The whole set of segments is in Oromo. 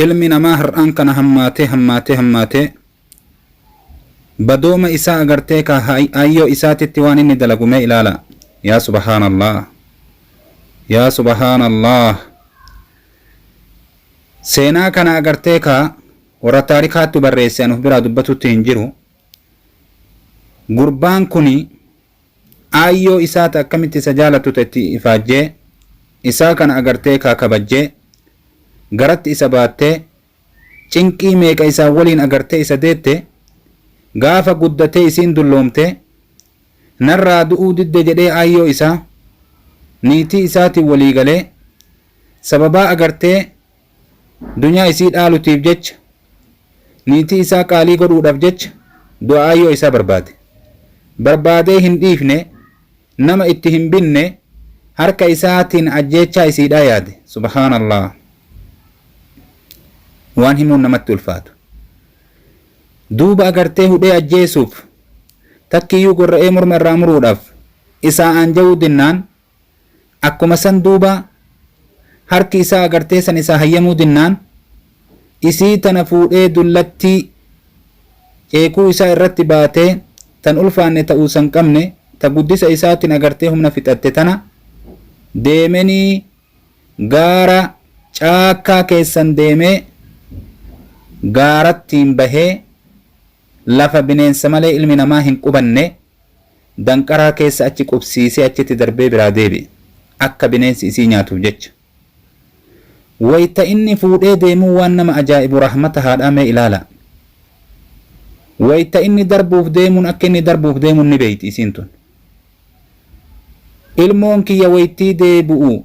Ilmi namaa har'aan kana hammaatee hammaatee hammaatee badooma isaa agartee ka aayyoo isaatitti waan inni dalagu mee ilaala. Yaa subhaanallah. Yaa subhaanallah. Seenaa kana agartee ka warra taarikaattu barreesse an of biraa dubbatutti hin jiru. Gurbaan kuni aayyoo isaa ta akkamitti isa jaalattu ta itti ifaajjee isaa kana agartee kaa kabajjee garatti isa baattee cinqii meeqa isaan waliin agartee isa deette gaafa guddatee isiin dulloomte narraa du'uu didde jedhee aayyoo isaa niitii isaatiin walii galee sababaa agartee dunyaa isii dhaalutiif jecha niitii isaa qaalii godhuudhaaf jecha du'a aayyoo isaa barbaade. Barbaadee hin dhiifne, nama itti hin binne, harka isaatiin ajjeechaa isiidhaa yaade. Subhaanallah. Waan himuun namatti ulfaatu. Duuba agartee hudhee ajjeesuuf takkiyyuu gorra'ee morma irraa muruudhaaf isaa aanjawuu dinnaan Akkuma san duuba harki isaa agartee san isaa hayyamuu dinnaan isii tana fuudhee dullattii ceekuu isaa irratti baatee tan ulfaanne ta'uu san qabne ta guddisa isaatiin agartee humna fixatte tana deemenii gaara caakkaa keessan deemee gaarattiin bahee lafa bineensa malee ilmi namaa hin qubanne danqaraa keessa achi qubsiisee achitti darbee biraa deebi'e. Akka bineensi isii nyaatuuf jecha. Wayta inni fuudhee deemuu waan nama ajaa'ibu rahmata haadhaa mee ilaalaa. Wayta inni darbuuf deemuun akka inni darbuuf deemuun ni beeyti isiin tun. Ilmoon kiyya waytii deebi'u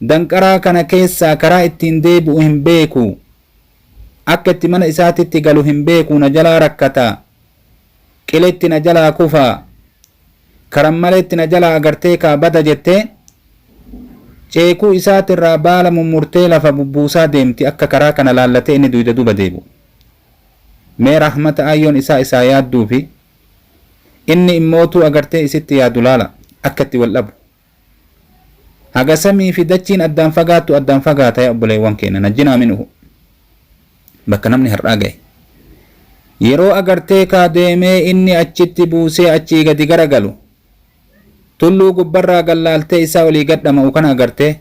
danqaraa kana keessaa karaa ittiin deebi'u hin beeku. Akka itti mana isaatitti galu hin beeku na jalaa rakkata. Qiletti na jalaa kufa, karan maletti na jalaa agartee kaa bada jettee ceekuu isaatirraa baala mummurtee lafa bubbuusaa deemti akka karaa kana laallatee inni duyda duuba deebi'u. Mee rahmata aayyoon isaa isaa yaadduufi inni immootuu agartee isitti yaadu laala akka itti wal dhabu. Haga samii fi dachiin addaan fagaattu addaan fagaata yaa obboleewwan keenya najjinaa minhu. Bakka namni har'aa gahe. Yeroo agartee kaa deemee inni achitti buusee achii gadi garagalu tulluu gubbarraa gallaaltee isaa olii gad dhama'u kana agartee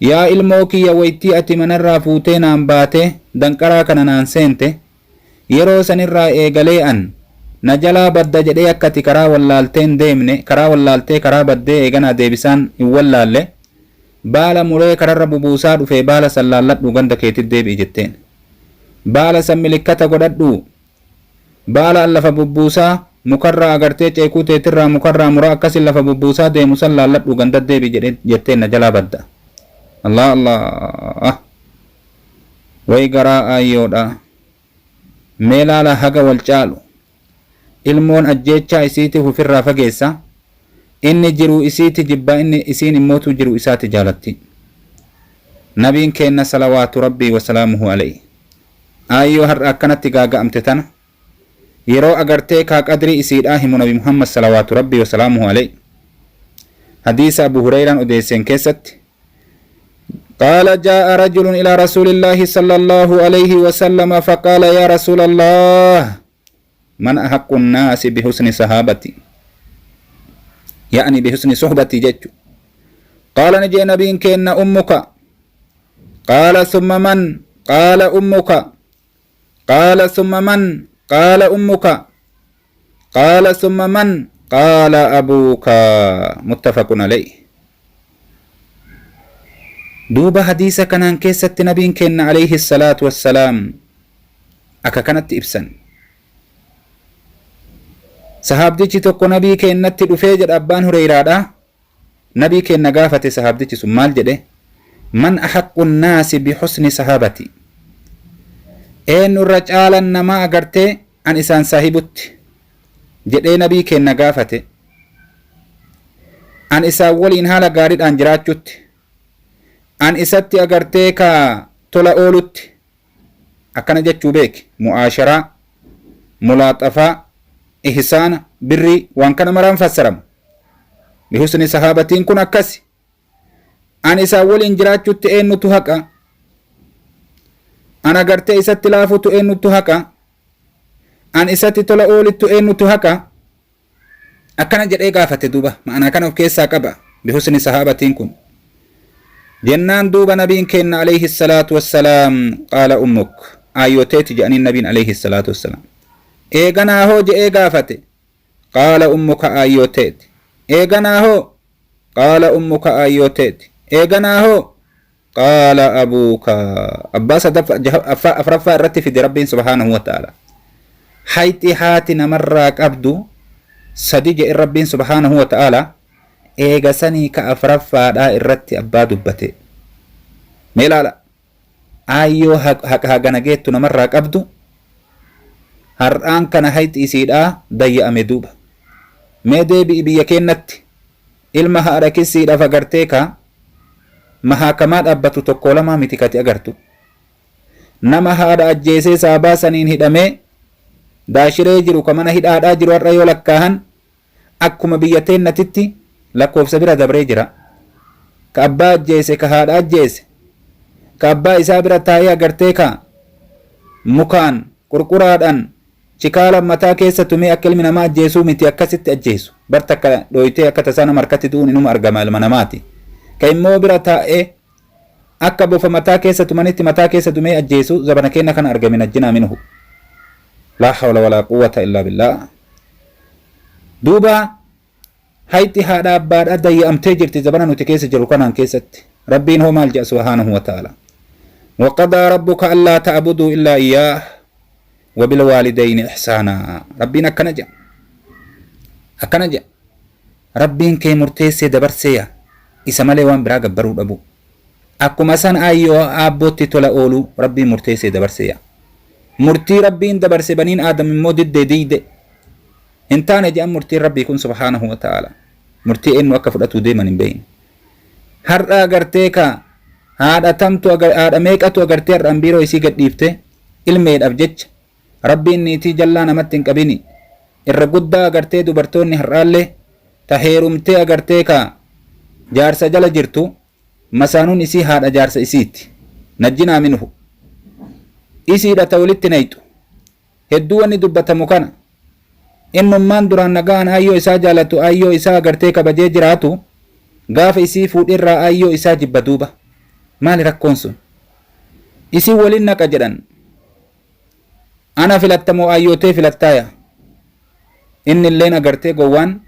yaa ilmoo kiyya waytii ati manarraa fuutee naan baatee danqaraa kana naan seente Yeroo sanirraa eegalee an na jalaa badda jedhee akka ati karaa wallaaltee hin deemne, karaa wallaaltee karaa baddee eeganaa deebisaan hin wallaalle, baala muree kararra bubuusaa dhufee baala san laalladhuu ganda keetit deebi'i jetteen. Baala san milikkata godhadhuu, baala an lafa bubbuusaa mukarraa agartee ceekuu teetirraa mukarraa muraa akkasin lafa bubbuusaa deemu san laalladhuu gandat deebi'i jedhee jetteen na jalaa badda. Allah Allah. Way garaa aayyoodha. Mee laalaa haga wal caalu. Ilmoon ajjeechaa isiitiif ufirraa fageessa. Inni jiruu isiiti jibba inni isiin immootuu jiruu isaati jaalatti. Nabiin keenna salawaatu rabbii wasalaamuhu alayhi. Aayyoo har'a akkanatti gaaga'amte tana yeroo agartee kaa qadrii isiidhaa himu nabi Muhammad salawaatu rabbii wasalaamuhu alayhi. Hadiisa Abu Hureyraan odeesseen keessatti قال جاء رجل إلى رسول الله صلى الله عليه وسلم فقال يا رسول الله من أحق الناس بحسن صحابتي يعني بحسن صحبتي جج قال نجي نبي كأن أمك قال ثم من قال أمك قال ثم من قال أمك قال ثم من قال أبوك متفق عليه Duuba hadiisa kanaan keessatti nabiin keenna alayhi salaatu wassalaam akka kanatti ibsan. Sahaabdichi tokko nabii keennatti dhufee jedha abbaan Hureyraadha. Nabii keenna gaafate sahaabdichi sun maal jedhe? Man ahaqqu nnaasi bihusni sahaabati. Eenyu irra caalan namaa agartee an isaan saahibutti jedhee nabii keenna gaafate. An isaan waliin haala gaariidhaan jiraachutti, an isatti agartee ka tola oolutti, akkana jechuu beeki, mu'aasharaa, mulaaxafaa, ihsaana, birrii, waan kana maraan fassarama. Bihusni sahaabatiin kun akkasi. An isaan waliin jiraachutti eenyutu haqa? An agartee isatti laafutu eenyuttu haqa? An isatti tola oolittu eenyutu haqa? Akkana jedhee gaafate duuba ma'anaa kana of keessaa qaba bihusni sahaabatiin kun. Jennaan duuba nabiin keenna alayhi salaatu wassalaam qaala ummuk aayyoteeti jedhaniin nabiin alayhi salaatu wassalaam. Eeganaa hoo je'ee gaafate. Qaala ummuka aayyooteeti. Eeganaa hoo? Qaala ummuka aayyooteeti. Eeganaa hoo? Qaala abuuka. Abbaa sadaffa afraffaa irratti fide Rabbiin subhaanahu wa ta'ala. Hayxi haati namarraa qabdu sadi jedhe Rabbiin subhaanahu wa ta'ala eega sanii ka afraffaadhaa irratti abbaa dubbate. Mee ilaala. Aayyoo haqa hagana geettu namarraa qabdu har'aan kana hayxi isiidhaa dayya'ame duuba. Mee deebi'i biyya keennatti ilma haadha kissiidhaaf agartee ka mahaakamaa dhaabbatu tokkoo lamaa miti kati agartu. Nama haadha ajjeesee saabaa saniin hidhamee daashiree jiru ka mana hidhaadhaa jiru har'a yoo lakkaahan akkuma biyya teennatitti lakkoofsa bira dabree jira. Ka abbaa ajjeese, ka haadha ajjeese, ka abbaa isaa bira taa'ee agartee ka mukaan, qurquraadhaan, chikaalaan mataa keessa tumee akka ilmi namaa ajjeesuu miti akkasitti ajjeesu. Bar takka dhooytee akka tasaa nama harkatti du'uun inuma argama ilma namaati. Ka immoo bira taa'ee akka bofa mataa keessa tumanitti mataa keessa tumee ajjeesu zabana keenna kana argame najjinaa minhu. Laa hawla walaa quwwata illaa billaah. Duuba hayxi haadha abbaadha dayya'amtee jirti zabana nuti keessa jirru kanaan keessatti. Rabbiin hoo maal jedha subhaanahu wa ta'ala. Waqadaa rabbuka allaa ta'buduu illaa iyyaah wabilwaalidayni ihsaanaa. Rabbiin akkana jedha. Akkana jedha. Rabbiin kee murteessee dabarseeya isa malee waan biraa gabbaruu dhabuu. Akkuma san aayyoo aabbootti tola ooluu Rabbiin murteessee dabarseeya. Murtii Rabbiin dabarse baniin Aadam immoo diddee diiyde. Hin taane je'an murtiin Rabbii kun subhaanahu wa ta'aala. Murtii eennu akka fudhatuu deeman hin beeyne. Har'a agartee ka haadha tamtu haadha meeqatu agartee har'aan biiroo isii gad dhiifte ilmeedhaaf jecha Rabbiin niitii jallaa namatti hin qabini. Irra guddaa agartee dubartoonni har'aallee ta heerumtee agartee ka jaarsa jala jirtu masaanuun isii haadha jaarsa isiiti. Najjinaa minhu. Isiidha ta walitti nayxu. Hedduu wanni dubbatamu kana. Innummaan duraan nagahaan aayyoo isaa jaalatu aayyoo isaa agartee kabajee jiraatu gaafa isii fuudherraa aayyoo isaa jibba duuba. Maali rakkoon sun? Isin walin naqa jedhan. Ana filatta moo aayyoo tee filattaaya? Innilleen agartee gowwaan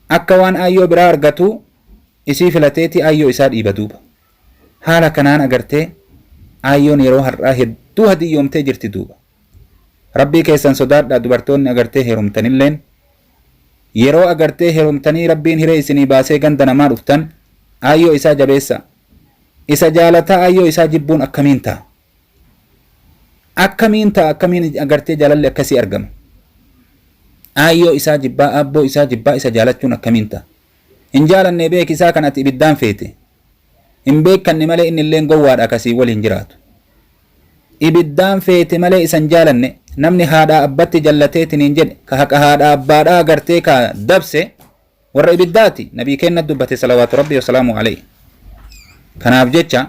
akka waan aayyoo biraa argatuu isii filateeti aayyoo isaa dhiiba duuba. Haala kanaan agartee aayyoon yeroo har'aa hedduu hadiyyoomtee jirti duuba. Rabbii keessan sodaadhaa dubartoonni agartee heerumtanilleen yeroo agartee heerumtanii Rabbiin hiree isinii baasee ganda namaa dhuftan aayyoo isaa jabeessaa. Isa jaalataa aayyoo isaa jibbuun akkamiin ta'a? Akkamiin ta'a akkamiin agartee jaalalli akkasii argama? Aayyoo isaa jibbaa aabboo isaa jibbaa isa jaalachuun akkamiin ta'a? Hin jaalannee beeki isaa kan ati ibiddaan feete. Hin beekkanne malee inni illeen gowwaadha akkasii waliin jiraatu. Ibiddaan feete malee isa hin jaalanne namni haadhaa abbatti jallateetiniin jedhe ka haqa haadhaa abbaadhaa agartee ka dabse warra ibiddaati nabii keenna dubbate salawaatu rabbii wasalaamu alayhi. Kanaaf jecha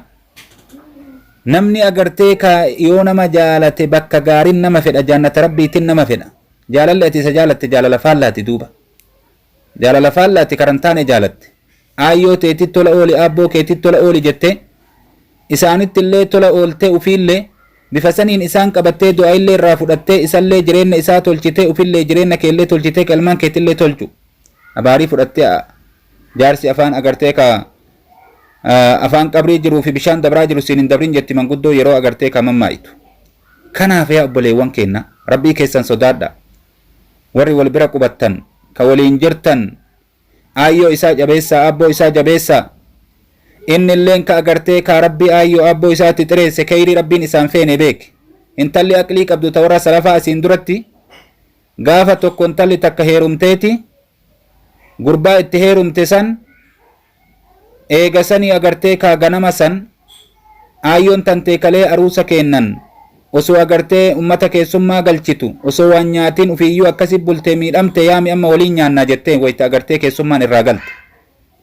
namni agartee ka yoo nama jaalate bakka gaariin nama fedha jaannata rabbiitiin nama fedha. Jaalalli ati isa jaalatte jaalala faallaati duuba. Jaalala faallaati karan taane jaalatte. Aayyoo teetit tola ooli aabboo keetit tola ooli jettee isaanitti illee tola ooltee ufiillee bifa saniin isaan qabattee du'aa illee irraa fudhattee isallee jireenna isaa tolchitee ufillee jireenna keellee tolchitee ka ilmaan keetillee tolchu. Abaarii fudhattee jaarsi afaan agartee ka afaan qabrii jiruu fi bishaan dabraa jiru siin hin dabrin jetti manguddoo yeroo agartee ka mammaa'itu. Kanaaf yaa obboleewwan keenna Rabbii keessan sodaadha. Warri wal bira qubattan ka waliin jirtan aayyoo isaa jabeessaa aabboo isaa jabeessaa. Innilleen ka agartee kaa Rabbii aayyoo aabboo isaatti xireesse keyrii Rabbiin isaan feene beeki. Intalli aqlii qabdu ta warra salafaa asiin duratti gaafa tokko intalli takka heerumteeti gurbaa itti heerumte san eega sanii agartee kaa ganama san aayyoon tantee kalee aruusa keennan osoo agartee ummata keessummaa galchitu osoo waan nyaatiin ufiiyyuu akkasi bultee miidhamte yaami amma waliin nyaannaa jetteen wayta agartee keessummaan irraa galte.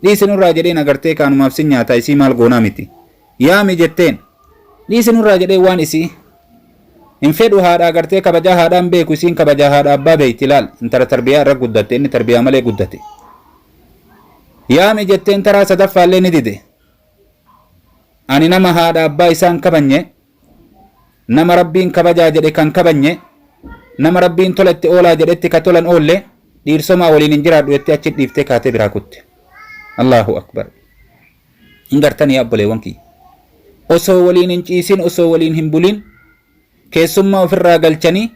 Dhiisi nurraa jedheen agartee kaanumaaf sin nyaataa isii maal goonaa miti. Yaami jetteen. Dhiisi nurraa jedhee waan isii. Hin fedhu haadha agartee kabajaa haadhaan beeku isiin kabajaa haadha abbaa beeyti laal intala tarbiyaa irra guddatte inni tarbiyaa malee guddate. Yaami jetteen taraa sadaffaallee ni dide. Ani nama haadha abbaa isaan kabanye nama rabbiin kabajaa jedhe kan kabanye nama rabbiin tola itti oolaa jedhetti ka tolan oolle dhiirsomaa waliin hin jiraadhu jettee achi dhiiftee kaatee biraa kutte. Allahu akbar. Hin gartanii yaa obboleewwan kiyya. Osoo waliin hin ciisin osoo waliin hin bulin keessummaa ofirraa galchanii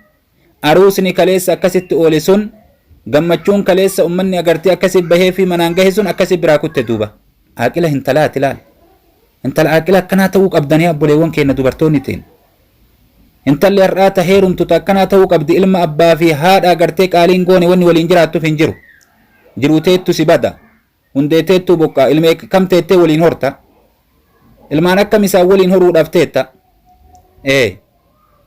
aruusni kaleessa akkasitti oole sun gammachuun kaleessa ummanni agartee akkasi bahee fi manaan gahe sun akkasi biraa kutte duuba. Aaqila hintalaati laal. Intala aaqila akkanaa ta'uu qabdan yaa obboleewwan keenya dubartoonni teen. Intalli har'aa ta heerumtu ta akkanaa ta'uu qabdi ilma abbaa fi haadha agartee qaaliin goone wanni waliin jiraattuuf hin jiru. Jiruu teettu si bada. Hundee teettuu boqqaa ilmee kam teettee waliin horta? Ilmaan akkam isaan waliin horuudhaaf teetta? Ee.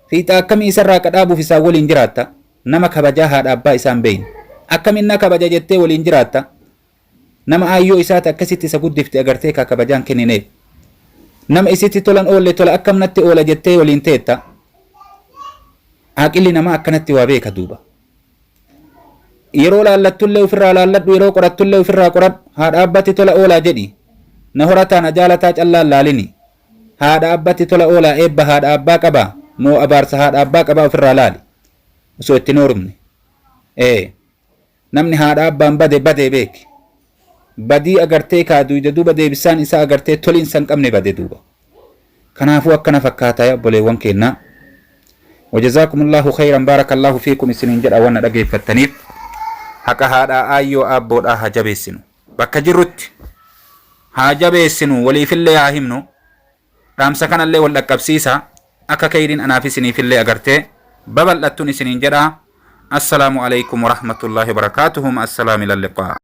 Fiixaa akkamii isarraa qadhaabuuf isaan waliin jiraatta? Nama kabajaa haadha abbaa isaan beeyne. Akkamin na kabaja jettee waliin jiraatta? Nama aayyoo isaati akkasitti isa guddifte agartee kaa kabajaan kennineef. Nama isitti tolan oolle tola akkam natti oola jettee waliin teetta? Aaqilli namaa akkanatti waa beeka duuba. Yeroo laallattullee ofirraa laalladhu, yeroo qorattullee ofirraa qoradhu. Haadha abbatti tola oolaa jedhi. Na horataa na jaalataa callaan laalini. Haadha abbatti tola oolaa eebba haadha abbaa qabaa moo abaarsa haadha abbaa qabaa ofirraa laali. Osoo itti hin heerumne. Ee. Namni haadha abbaan bade badee beeki. Badii agartee kaa duyda duuba deebisaan isaa agartee toliinsa hin qabne bade duuba. Kanaafuu akkana fakkaataa yaa obboleewwan keennaa. Wajazaakumullahu khayran baarakallahu fiikum isiniin jedha waan na dhageeffattaniif. Haqa haadhaa aayyoo aabboodhaa haa jabeessinu. Bakka jirrutti haa jabeessinu waliifillee haa himnu. Dhaamsa kanallee wal dhaqqabsiisa. Akka khayriin anaaf isiniifillee agartee babal'attun isiniin jedha. Assalaamu alaikum warahmatullahi wabarakaatuhu. Ma'assalaami lalliqaa.